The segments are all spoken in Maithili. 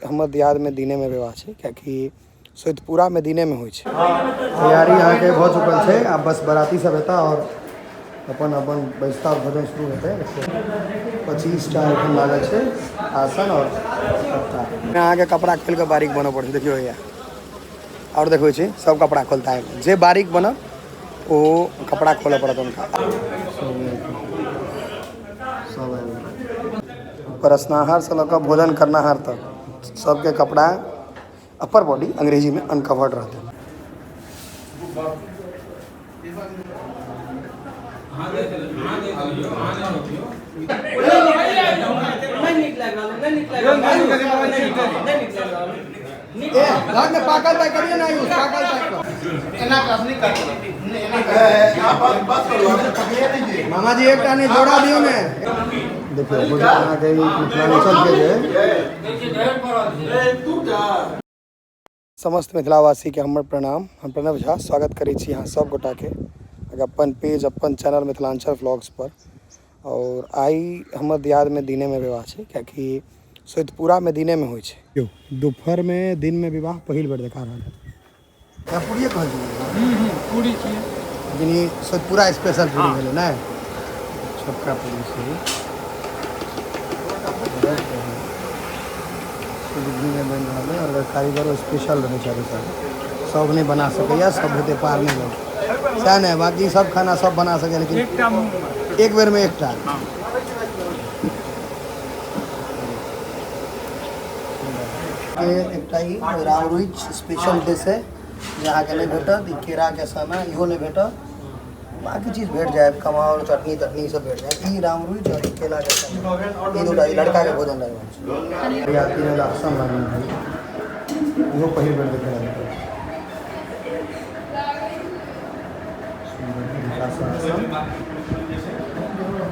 हमर दियादमे दिनेमे विवाह छै, कियाकि सोतिपुरामे दिनेमे होइ छै। तैयारी अहाँके भऽ चुकल छै, आब बस बराती सब एता आओर अपन अपन बैसता आओर भोजन शुरू हेतै। 25टा एखन लागल छै आसन आओर पत्ता। अहाँके कपड़ा खोलि कऽ बारीक बनऽ पड़तै। देखियौ भैया, आओर देखबै छी सब कपड़ा खोलता है जे बारीक बनत ओ कपड़ा खोलऽ पड़त हुनका। सब आबि गेल। परसनाहारसँ लऽ कऽ भोजन करनाहार तक सबके कपड़ा अपर बॉडी अंग्रेजीमे अनकवर्ड रहतै। मामा जी एकटा नहि जोड़ा दियौ ने। देखियौ भोजन अहाँके ई मिथिलाञ्चलके जे समस्त मिथिलावासीके हमर प्रणाम। हम प्रणव झा स्वागत करै छी अहाँ सब गोटाके अपन पेज अपन चैनल मिथिलाञ्चल व्लॉग्स पर। और आइ हमर दियादमे दिनेमे विवाह छै, कियाकि सोतिपुरामे दिनेमे होइ छै। यौ दोपहरमे दिनमे विवाह पहिल बेर देखा रहल है। पूरिये कहल छै? पूरी छियै, लेकिन ई सोतिपुरा स्पेशल पूरी भेलै ने, छोटका पूरी छै। शुद्ध घीमे बनि रहल है और एकर कारीगरो स्पेशल रहै छै। सब नहि बना सकैए, सब हेतै पार नहि लगै सएह ने। बाँकी सब खाना सब बना सकैए, लेकिन एकटा मुँहमे एक बेरमे एकटा। एकटा ई रामरुइच स्पेशल डिश है जे अहाँके नहि भेटत। ई केराके सना इहो नहि भेटत, बाँकी चीज भेट जायत, कमाउर चटनी तटनी सब भेट जायत। ई रामरुइच और ई केलाके सना, ई दूटा ई लड़काके भोजन लागि रहल छै। बरियाती लेल आसन लागल है, इहो पहिल बेर देखे ला भेटल। सुन्दर तरीकासँ आसन,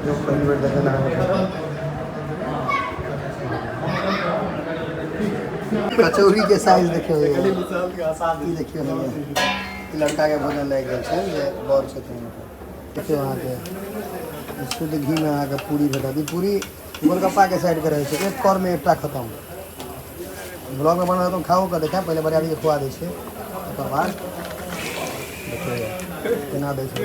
इहो पहिल बेर देखे ला भेटल। कचौड़ी के साइज देखियौ, ई देखियौ, ई लड़का के भोजन लागि गेल छै जे बर छथिन हुनकर। देखियौ अहाँके शुद्ध घीमे अहाँके पूरी भेटत। ई पूरी गोलगप्पाके साइडके रहै छै, एक कौरमे एकटा खतम। ब्लॉगमे बनल तऽ खाओ कऽ देखायब, पहिले बरियातीके खुआ दै छियै, ओकर बाद देखियौ केना दै छै।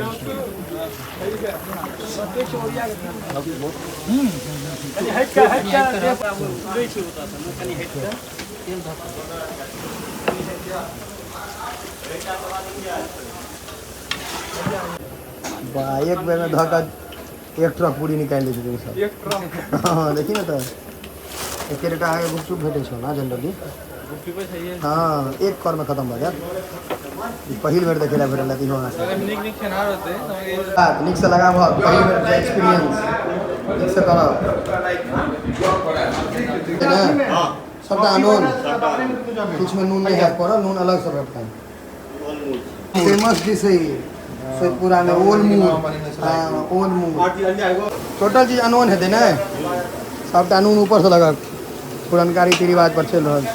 बा, एक बेरमे धऽ कऽ एक ट्रक पूरी निकालि दै छथिन सब। हँ, देखी ने तऽ एके टा अहाँके गुपचुप भेटै छै ने जनरली। हँ, एक करमे खतम भऽ जायत। ई पहिल बेर देखै लए भेटल इहो अहाँके। नीकसँ लगाबह, पहिल बेर एक्सपीरियंस नीकसँ करब ने। सबटा अनून, किछुमे नून नहि हैत पड़ल, नून अलगसँ भेटतनि। फेमस डिश है ई सोदपुरामे, ओल मूर। हँ, ओल मूर। टोटल चीज अनोन हेतै ने, सबटा नून ऊपरसँ लगत। पुरनका रीति रिवाज पर चलि रहल छै।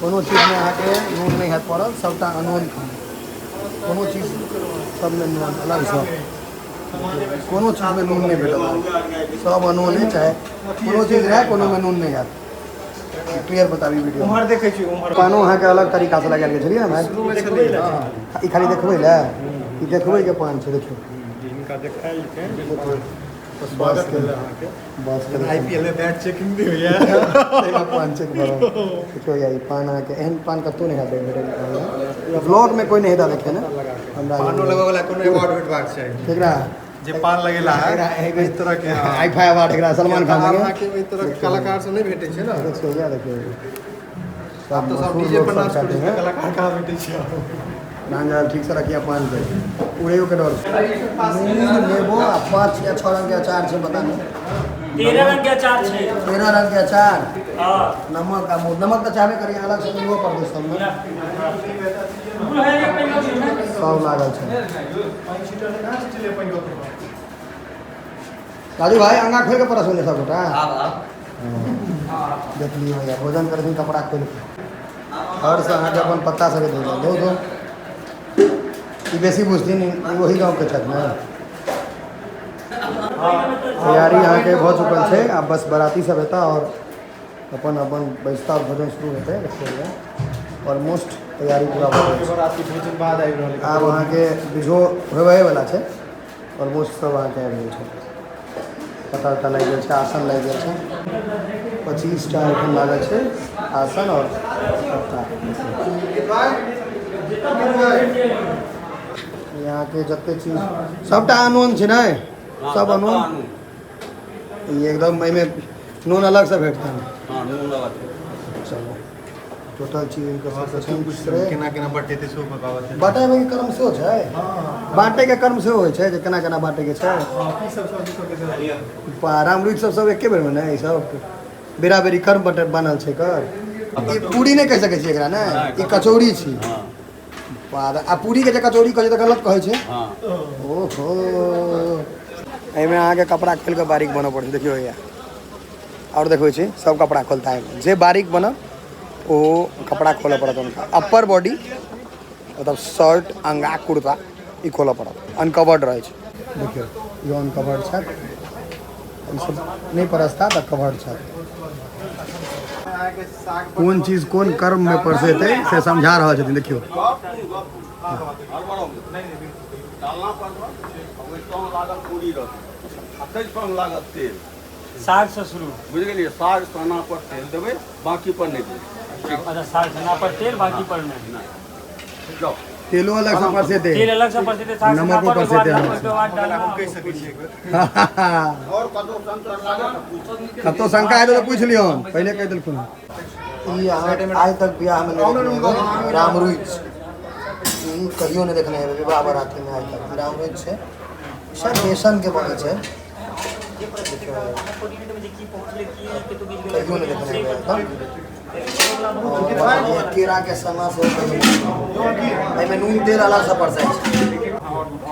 कोनो चीजमे अहाँके नून नहि हैत पड़ल, सबटा अनोन खाना। कोनो चीज सबमे नून अलगसँ, कोनो चीजमे नून नहि भेटत अहाँके, सब अनोने। चाहे कोनो चीज रहए, कोनोमे नून नहि हैत। क्लियर बताबी वीडियो। उम्हर देखै छी, उम्हर पानो अहाँके अलग तरीकासँ लगायल गेल छलियै ने भाइ। ई खाली देखबै लए, ई देखबै के पान छै। देखियौ हिनका देखायल छै। बस के अहाँके बस के आईपीएल में बैट चेकिंग भी होइया। ताहिमे पान चेक भऽ रहल। देखियौ या ई पान अहाँके एहन पान कतहु नहि हैत भेटल। ब्लॉगमे कोइ नहि हेता देखे ने हमरा। पानो लगबै वाला कोनो अवार्ड भेटबाक चाही। केकरा? जे पान लगेला है एकरा एहि तरह के। आई फाई अवार्ड एकरा सलमान खान आब लगे। अहाँके ओहि तरह के कलाकार सब नहि भेटै छै ने। देखियौ या देखियौ, सब आब तऽ सब मशहूर डीजे लोग पर सब नाच खाते करै छै, हैं। कलाकार कहाँ भेटै छै आब? नान ठीक से रखिए पान के, उड़ैयो के डर छै। मूंग, नेबो आ 5 या 6 रंग के अचार छै, पता नहि। 13 रंग के अचार छै। 13 रंग के अचार। हाँ। नमक आ मूंग। नमक तऽ चाहबे करी, अलग से मिलबो पड़तै सबमे। सब लागल छै। राजू भाई, अंगा खोलि के परसू ने सबगोटा। देख लियौ भैया भोजन करथिन कपड़ा खोलि के। घरसँ अहाँके अपन पत्ता सबके धो धो धो। ई बेसी बुझथिन, ई ओही गाँवके छथि ने। तैयारी अहाँके भऽ चुकल छै, आब बस बराती सब एता आओर अपन अपन बैसता, भोजन शुरू हेतै। देखियौ, ऑलमोस्ट तैयारी पूरा भऽ गेल छै। राति भोजन बाद आबि रहल। आब अहाँके बिझो होबहे छै। ऑलमोस्ट सब अहाँके आबि गेल छै। पता उता लागि गेल छै, आसन लागि गेल छै। 25 टा एखन लागल छै आसन आओर पत्ता। यहाँके जते चीज सबटा अनून छै ने, सब अनून। ई एकदम एहिमे नून अलगसँ भेटतै? हँ, नून अलग। चलो, टोटल चीज इनकर सबके छै। केना केना बटेतै सेहो बताबऽ। बाँटैमे के क्रम सेहो छै? बाँटैके क्रम सेहो होइ छै जे केना केना बाँटैके छै? की सब सब्जी सबके छै? रामरुचि सब सब एके बेरमे ने। ई सब बेरा बेरी कर्म बट बनल छै एकर। ई पूरी नहि कहि सकै छियै एकरा ने, ई कचौड़ी छी। आ पूरीके जे कचौड़ी कहै छै तऽ गलत कहै छै। हँ। ओहो, एहिमे अहाँके कपड़ा खोलि कऽ बारीक बनऽ पड़ै छै। देखियौ भैया, आओर देखबै छी, सब कपड़ा खोलता है। जे बारीक बनत ओ कपड़ा खोलऽ पड़त हुनका। अप्पर बॉडी मतलब शर्ट, अंगा, कुर्ता ई खोलऽ पड़त। अनकवर्ड रहै छै। देखियौ, ई अनकवर्ड छथि। ई सब नहि परसता तऽ कवर्ड छथि। अहाँके साग। कोन चीज कोन कर्ममे परसेतै से समझा रहल छथिन, देखियौ। डालना पर ओहि संग लागल पूरी रहतै आ ताहि संग लागत तेल। साग से शुरू। बुझि गेलियै? साग सना पर तेल देबै, बाकी पर नहि देबै, ठीक? अच्छा, साग सना पर तेल, बाकी पर नहीं। जाउ। तेलो अलगसँ परसेतै। तेल अलग से परसेते, साग सना नमको पर। परसेतै अलग से। ओहिके बाद डालना। हम कहि सकै छी एक बेर? आओर कतौ संकर लागत तऽ पूछ। कतौ शंका हेतै तऽ पूछि लियौन, पहिले कहि देलखुन। ई अहाँ आइ तक बियाहमे नहि देखने हेबै रामरुचि। ई कहियो नहि देखने हेबै विवाह बरातीमे आइ तक। ई रामरुचि छै, शायद बेसनके बनै छै। देखियौ, कहियो नहि देखने हेबै आइ तक। और केराके सना सेहो कहियो नहि। एहिमे नून तेल अलगसँ परसै छै।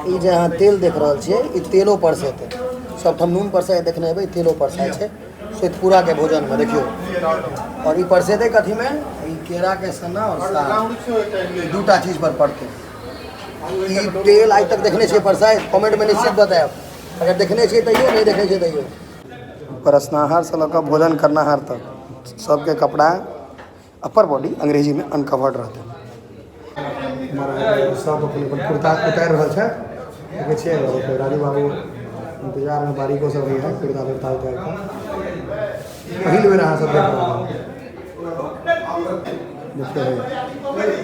ई जे अहाँ तेल देख रहल छियै, ई तेलो परसेतै। सबठाम नून परसै देखने हेबै, ई तेलो परसाइ छै सोइतपुराके भोजनमे। देखियौ, आओर ई परसेतै कथीमे? ई केराके सन्ना आओर साग, ई दूटा चीज पर पड़तै ई तेल। आइ तक देखने छियै परसाइत? कमेंटमे निश्चित बतायब। अगर देखने छियै तैयो, नहि देखने छियै तैयो। परसनाहारसँ लऽ कऽ भोजन करनाहार तक सबके कपड़ा अपर बॉडी, अंग्रेजीमे अनकवर्ड रहतै। सब अपन अपन कुर्ता उतारि रहल छै, देखै छियै। और राजू बाबू इंतजारमे बारीको सब है कुर्ता तुर्ता उतारि कऽ। पहिल बेर अहाँ सब देख रहल हो। देखियौ भैया,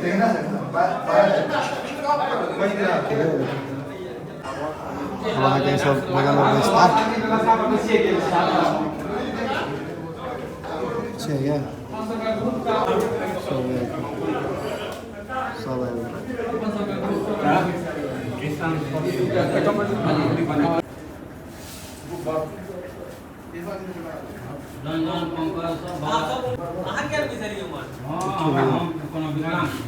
अब अहाँके सब बगलमे बैसता छै। ये सब सब आबि गेल। रंजन, पंकज सब। अहाँ किया बिसरियो उमर? हँ, हम कोनो विकलांग छी?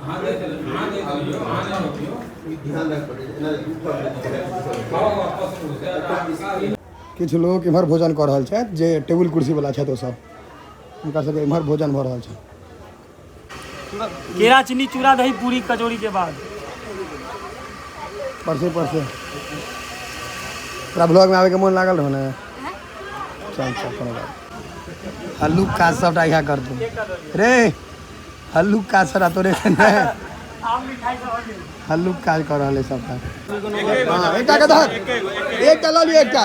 अहाँ देख, अहाँ देख लियौ, अहाँ नहि रोकियौ। किछु लोक इम्हर भोजन कऽ रहल छथि, जे टेबुल कुर्सी वाला छथि ओ सब, हुनका सबके इम्हर भोजन भऽ रहल छै। केरा, चीनी, चूड़ा, दही, पूरी, कचौड़ी के बाद। परसे परसे। तोरा ब्लॉगमे आबैके मोन लागल रहो ने? चल चल, कोनो बात। हल्लुक काज सबटा इएह करतौ रे, हल्लुक काज सबटा तोरे ने। आम मिठाई सब हो गेल। हल्लुक काज कऽ रहल है सबटा। हँ, एकटा के दहक, एकटा लऽ लियौ। एकटा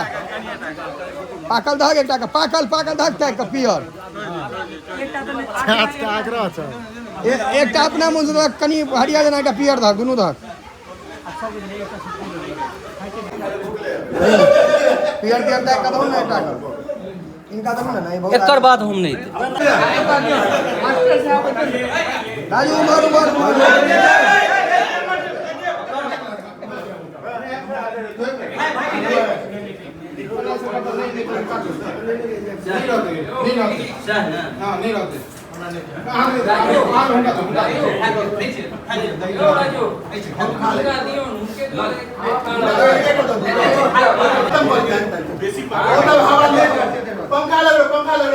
पाकल दहक, एकटा के पाकल पाकल दहक, ताकि कऽ पियर। एकटा तऽ नहि। आग्रह छै। एकटा अपना मोन से दहक, कनि हरियर जेना, एकटा पियर दहक, दुनू दहक। पियर पियर ताकि कऽ दहु ने एकटा के। इनका दहु ने, नहीं बहुत। एकर बाद हम नहि देब। राजू, उमर उमर उमर। सएह ने। हँ, नहि रहतै हमरा, नहि। अहाँ नहि, अहाँ हुनका दू, हुनका दू। राजू, हुनका दियौ, हुनके दुआरे। पंखा लग, पंखा लग।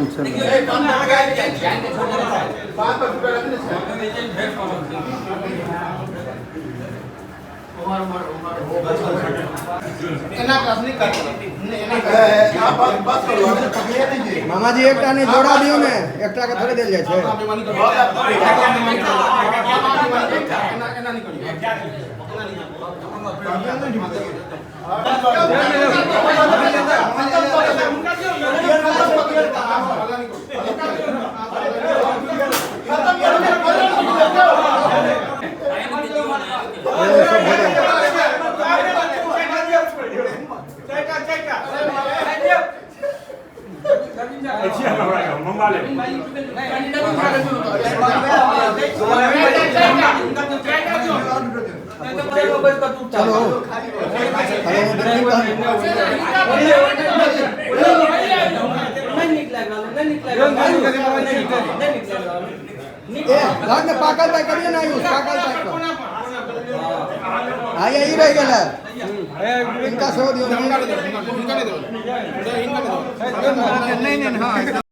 काम चल रहा है। मामा जी एकटा नहीं जोड़ा दियो ने, एकटा के थोड़े देल जाय छै। ये सब हो जाए। चलो अरे ए घर में पाकल बाई करिए ना यूज पाकल बाई को। हाँ यही रह गेल है, इनका सो दियो। नहीं नहीं हाँ।